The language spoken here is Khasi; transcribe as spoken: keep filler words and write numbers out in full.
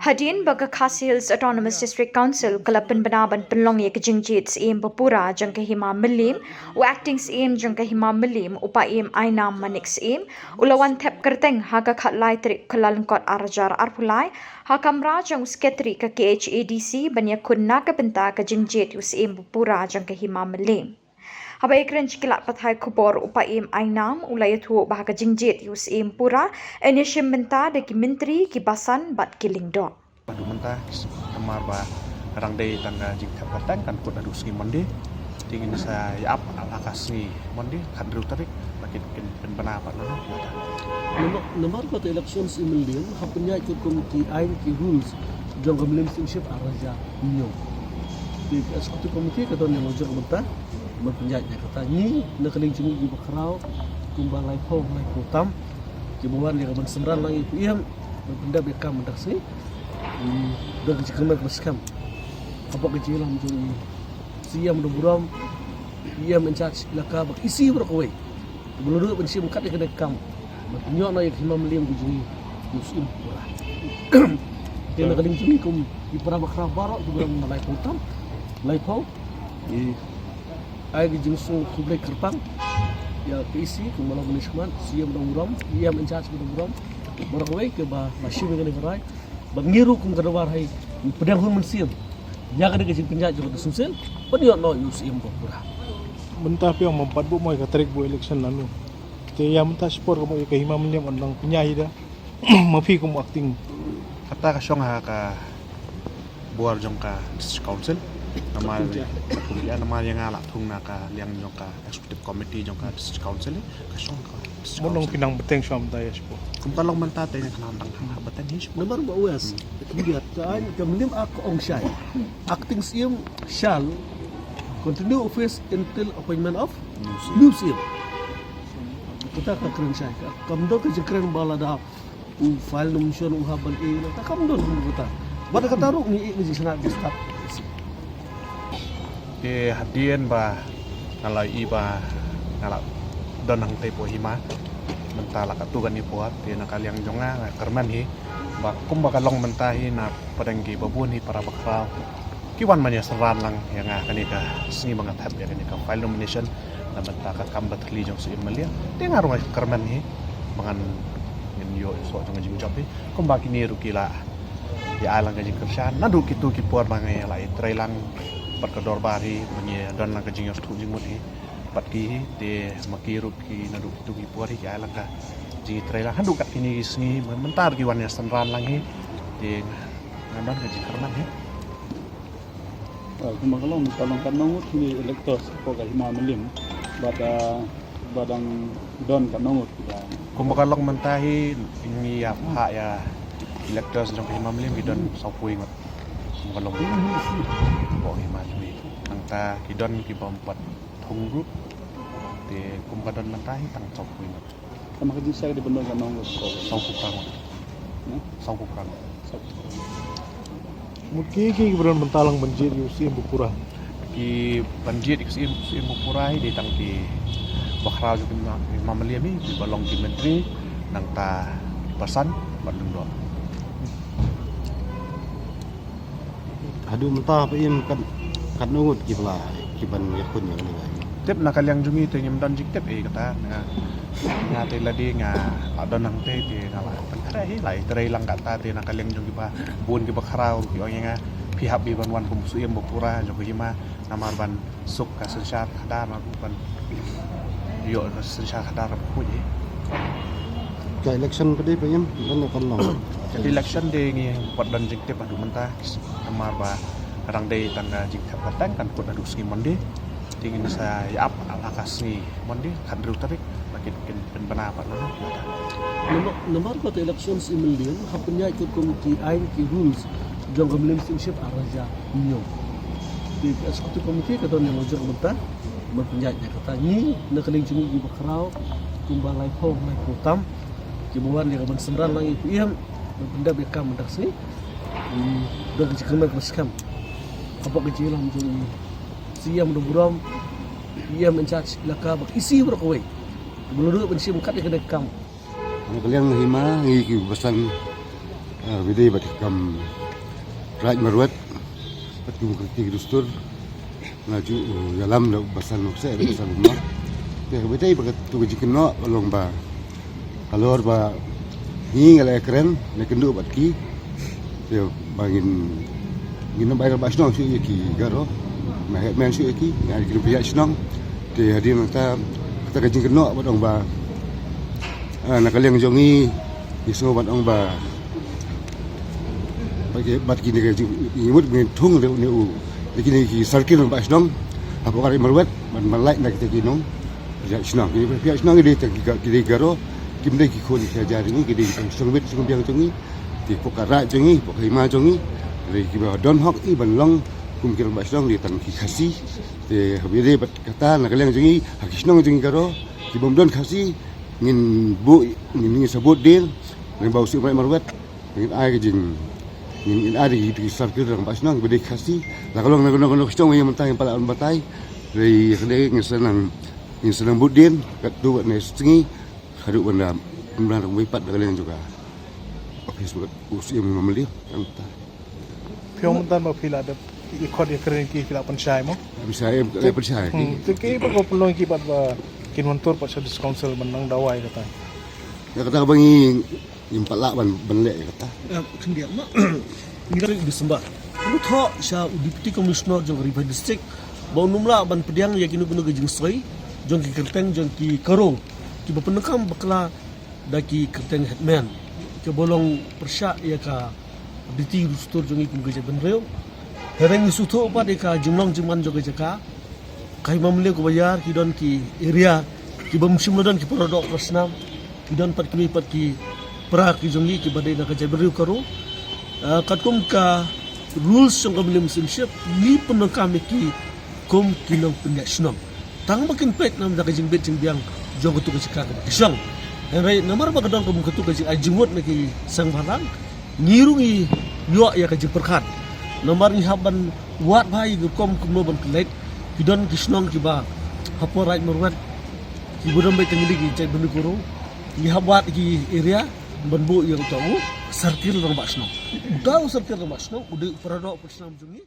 Hadien ba ka Khasi Hills Autonomous District Council ka la pynbna ban pynlong ïa ka jingjied Syiem ba pura jong ka Hima Mylliem, u Acting Syiem jong ka Hima Mylliem, u Paiem Ainam Manik Syiem, u la wan thep kyrteng ha ka khatlai tarik Kyllalyngkot arhajar arphew lai, ha kamra jong u Secretary ka K H A D C ban ïakhun na ka bynta ka jingjied ïa u Syiem ba pura jong ka Hima Mylliem. Haba ïakren sha ki lad pathai khubor, u Paiem Ainam u la ïathuh ba ha ka jingjied ïa u Syiem pura yn ïashim bynta da ki myntri, ki basan bad ki lyngdoh. Haduh mynta, namar ba ka dang dei tang ka jingthep kyrteng, kan kut haduh sngi Monday. Te ngin sa ïa ap ha ka sngi Monday, khathynriew tarik, ba kin, kin pynbna pat na. Namar, namar ba ka election Syiem Mylliem, ha pynïaid katkum ki aiñ ki rules jong ka Mylliem Chieftaincy arhajar hynñiew. Te ka executive committee ka don ïa la jong ka bynta ban pynïaid ïa kata. Ngi na ka liang jong ngi kiba khraw kumba laiphew, laiphew tam kiba wan ïa ka ban synran lang ïa u Syiem ban pyndep ïa ka kam mynta ka sngi. Hmm, da ka jingkyrmen kaba skhem hapoh ka jingïalam jong i Syiem Nongburom, Syiem in charge elaka bad E C baroh kawei. Ba la duh ban shim kat ïa kane ka kam ban pynïoh noh ïa ka Hima Mylliem ka jong ngi ïa u Syiem ba pura. Te na ka liang jong ngi kum ki para bakhraw baroh kiba don na laiphew tam, laiphew, ngi ai ka jingsngew khublei kyrpang ïa ka E C kumba la ong mynne shakhmat, Syiem Nongburom, Syiem in charge Nongburom, baroh kawei kiba la shim ïa kane ka rai. Bad ngi ruh kum ka dorbar hi ngi pdiang hun mynsiem ïa kane ka jingpynïaid jong ka District Council ban ïoh noh ïa u Syiem ba pura. Mynta phi ong ma pat buh mo ïa ka tarik buh election lano. Te ïa mynta shipor ka mo ïa ka Hima Mylliem yn dang pynïaid da ma phi kum acting. Kata ka shong ha ka bor jong ka District Council. Namar kum ïa, namar ïa nga la thung na ka liang jong ka executive committee jong ka District Council, ka shong ka District Council. Mo nong phi nang bteng shwa mynta ïa shipor. Kum ka long mynta te nga khnang dang hap bteng hi shipor. Namar ba wes khyndiat ka aiñ ka Mylliem Act ka ong shai, Acting Syiem shall continue office until appointment of new Syiem. Kata ka kren shai, ka kam don ka jingkren ba lada u file nomination u hap ban ïeh na kata kam don kumta. Bad kata ruh ngi ïeh ngi jingshna ki stad. Te hadien ba nga la ïohi ba nga la don hangtei hapoh hima mynta la katto katne por, te na ka liang jong nga nga kyrmen hi ba kumba ka long mynta hi na pdeng kiba bun hi para bakhraw ki wan ban ïa synran lang ïa nga kane ka sngi ba nga thep ïa kane ka file nomination na bynta ka kam bathylliew jong u Syiem Mylliem. Te nga ruh nga kyrmen hi ba ngan, ngin ïoh soh jong ka jingjop hi. Kumba kine ruh ki la ïa ai lang ka jingkyrshan naduh kito ki por ba nga la ïatrei lang bad ka dorbar hi ba ngi don lang ka jingïathuh jingmut hi bad ki hi. Te ma ki ruh ki naduh kito ki por hi ki ai lang ka jingïatrei lang haduh kat kine ki sngi, mynta ruh ki wan ïa synran lang hi. Te nga don ka jingkyrmen hi. Ah, kumba ka long, ka long katno ngut ki electors hapoh ka Hima Mylliem, bad, ah, ba dang don katno ngut ki ba. Kumba ka long mynta hi ngi ïa phah ïa electors jong ka Hima Mylliem ki don sawphew ngut. Kumba ka long hapoh Hima Mylliem. Nangta ki don kiba ym pat thung ruh. Te kumba ka don mynta hi tang sawphew ngut. Tangba ka jingshai ka dei ban don katno ngut? Sawphew phra ngut. Hmm? Sawphew phra ngut. Sawphew phra ngut. Mut ki, ki, kiba don bynta lang ban jied ïa u Syiem ba pura. Ki ban jied ïa u Syiem, Syiem ba pura hi dei tang ki bakhraw jong ka Hima, Hima Mylliem hi, kiba long ki myntri, nangta ki basan bad lyngdoh. Haduh mynta Paiem kat, katno ngut ki ba la, ki ban ïakhun ïa kane ka. Tip na ka liang jong ngi te ngim don jingtip ei kata, nga, nga te lade nga la don hangtei te nga la pynkhreh hi, la ïatrei lang kata te na ka liang jong kiba bun kiba khraw ki ong ïa nga phi hap hi ban wan kum u Syiem ba pura jong ka Hima namar ban suk ka synshar khadar, ban ïoh ka synshar khadar ba khuid hi. Ka election pat dei Paiem, don ne kam long? Ka election dei ngim pat don jingtip haduh mynta, namar ba ka dang dei tang ka jingthep kyrteng, kan kut haduh sngi Monday. Te ngin sa ïa ap ha ka sngi Monday, khathynriew tarik, ba kin, kin pynbna pat na. Namar, namar ba ka election Syiem Mylliem ha pynïaid katkum ki aiñ ki rules jong ka Mylliem Chieftaincy arhajar hynñiew. Te ka executive committee ka don ïa la jong ka bynta ban pynïaid ïa kata. Ngi na ka liang jong ngi kiba khraw kumba laiphew, laiphew tam kiba wan ïa ka ban synran lang ïa u Paiem ban pyndep ïa ka kam mynta ka sngi. Hmm, da ka jingkyrmen kaba skhem hapoh ka jingïalam jong i Syiem Nongburom, Syiem in charge elaka bad E C baroh kawei ba la duh ban shim kat ïa kane ka kam. Na ka liang hima ngi ki basan Ah, bidei bad kam Raij Marwet bad kum ka riti ka dustur. Nga ju, uh, ïalam da ba san u kseh da ba san u mar. Te bidei ba katu ka jingkynnoh ka long ba halor ba ngi nga la kren na kynduh bad ki. Te ba ngin, ngin ym bai rangbah shnong shuh ïa ki Garo, ym bai headman shuh ïa ki, ïa ki nongpynïaid shnong. Te hadien nangta kata ka jingkynnoh bad ong ba, ah, na ka liang jong ngi ngi sngew bad ong ba bad ki, bad kine ki jing, ngi mut ngin thung de une u, de kine ki circle rangbah shnong hapoh ka Raij Marwet ban, ban lait na kita ki nongpynïaid shnong. Ki nongpynïaid shnong ki dei tang ki Ga-, ki dei Garo, kim dei ki khun ki hajar jong ngi, ki dei ki shnong bit shnong biang jong ngi. Te hapoh ka raij jong ngi, hapoh ka hima jong ngi, ki dei kiba don hok i ban long kum ki rangbah shnong, dei tang ki Khasi. Te haba ïadei bad kata na ka liang jong ngi ha ki shnong jong ngi Garo ki bym don Khasi, ngin buh, ngin, ngin sa bud deal, ngin ba u Siem Raij Marwet, ngin ai ka jing, ngin, ngin ai ki, ki circle rangbah shnong kiba dei Khasi. La ka long na kano kano ka shnong ïa mynta ngim pat lah ban batai. Dei ka dei ngin sa nang, ngin sa nang bud deal katto katne sngi. Haduh ban da pynbna ruh mei pat da ka liang jong ka office bad u Siem Raij Marwet. Phi ong mynta ba phi la dep ïa khot ïa kren ki, phi la pynshai mo? Pynshai, em, pynshai. Hmm, te ki ba ko pynlong ki bad ba kin wan tur pat sha District Council ban nang dawa ïa kata. Ïa kata ba ngi, ngim pat lah ban, ban leh ïa kata. Eh, khyndiat ma. Ngi rai December. Ngi thoh sha u Deputy Commissioner jong ka Ri Bhoi District ba un ym lah ban pdiang ïa kino kino ki jingsoi jong ki kyrteng jong ki Garo kiba pyndonkam bakla da ki kyrteng headman, kiba long pyrshah ïa ka riti dustur jong ngi kum ka jaitbynriew. Hynrei ngi sngewthuh pat ïa ka jinglong jingman jong ka jaka. Ka hima mynliew kaba ïar, ki don ki area kiba ym shym la don ki para doh para snam, ki don pat kiwei pat ki para ki jong ngi kiba dei na ka jaitbynriew Garo. Ah, katkum ka rules jong ka Mylliem Mynsiem Ship, ngi pyndonkam ïa ki kum ki nongpynïaid shnong. Tang ba kin peit namar ka jingbit jingbiang jong katu ka jaka kaba ki shong. Hynrei namar ba ka don kum katu ka jingai jingmut na ki seng bhalang, ngi ruh ngi ïoh ïa ka jingpyrkhat. Namar ngi hap ban wad bha ïa ki rukom kumno ban klet. Ki don ki shnong kiba hapoh Raij Marwet kiba don beit tang ki dei ki jaitbynriew Garo. Ngi hap wad ïa ki area ban buh ïa uta u circle rangbah shnong. Uta u circle rangbah shnong u dei u para doh para snam jong ngi.